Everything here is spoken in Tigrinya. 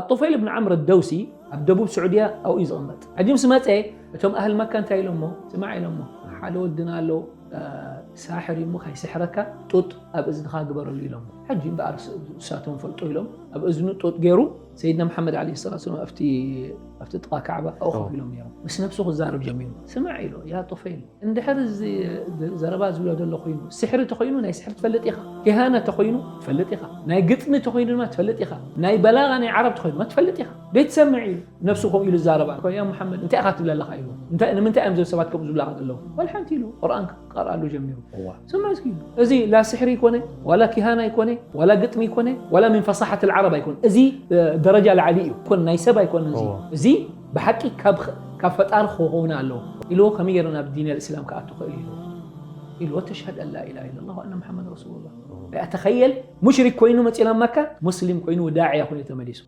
ኣጦፈይል ብን ዓምር ደውሲ ኣብ ደቡብ ስዑድያ ኣብኡ እዩ ዝቕመጥ። ሕጂ ምስ መፀ እቶም ኣህል መካ እንታይ ኢሎሞ? ስማዕ ኢሎሞ፣ ሓደ ወድና ኣሎ፣ እ፣ ሳሕር እዩ እሞ ካይስሕረካ ጡጥ ኣብ እዝንኻ ግበረሉ ኢሎሞ። ሕጂ እምበኣር ስ-፣ እሳቶም ፈልጦ ኢሎም ኣብ እዝኑ ጡጥ ገይሩ ሰይድና መሓመድ ዓለይሂ ሰላቱ ወሰላም ኣብቲ፣ ኣብቲ ጥቓ ካዕባ ኣብኡ ኮፍ ኦ። ኢሎም ነይሮም። ምስ ነብሱ ክዛረብ ጀሚሩ። ስማዕ ኢሎ፣ ያ ጦፈይል፣ እንድሕር እዚ ዘረባ ዝብሎ ዘሎ ኮይኑ፣ ስሕሪ ተኮይኑ ናይ ስሕሪ ትፈልጥ ኢኻ፣ ኪሃና ተኮይኑ ትፈልጥ ኢኻ፣ ናይ ግጥሚ ተኮይኑ ድማ ትፈልጥ ኢኻ፣ ናይ በላጋ ናይ ዓረብ ተኮይኑ ድማ ትፈልጥ ኢኻ። ደይ ትሰምዕ ኢሉ ነብሱ ከምኡ ኢሉ ዛረባ። ያ መሓመድ እንታይ ኢኻ ትብል ኣለኻ ኢሉ። እንታይ፣ ንምንታይ እዮም እዞም ሰባት ከምኡ ዝብላኻ ዘለዉ? ወላ ሓንቲ ኢሉ ቁርኣን ክቀርኣሉ ጀሚሩ። እዋ ስማዕ እስኪ፣ እዚ ላ ስሕሪ ይኮነ ዋላ ኪሃና ይኮነ ዋላ ግጥሚ ይኮነ ዋላ ምን ፈሳሓት ልዓረብ ኣይኮነ። እዚ እ፣ ደረጃ ላዕሊ እዩ። ኮን ናይ ሰብ ኣይኮነ። እዚ እዋ እዚ ብሓቂ ካብ ኸ-፣ ካብ ፈጣሪ ክኸውን ኣለዎ ኢልዎ። ከመይ ገይረ ናብ ዲን ልእስላም ክኣቱ ክእል ኢልዎ? ኢልዎ ተሽሃድ ኣን ላ ኢላሃ ኢለላህ ወኣነ መሓመድ ረሱሉላህ። ተኸየል ሙሽሪክ ኮይኑ መፂና መካ፣ ሙስሊም ኮይኑ ዳዕያ ኮይኑ ተመሊሱ።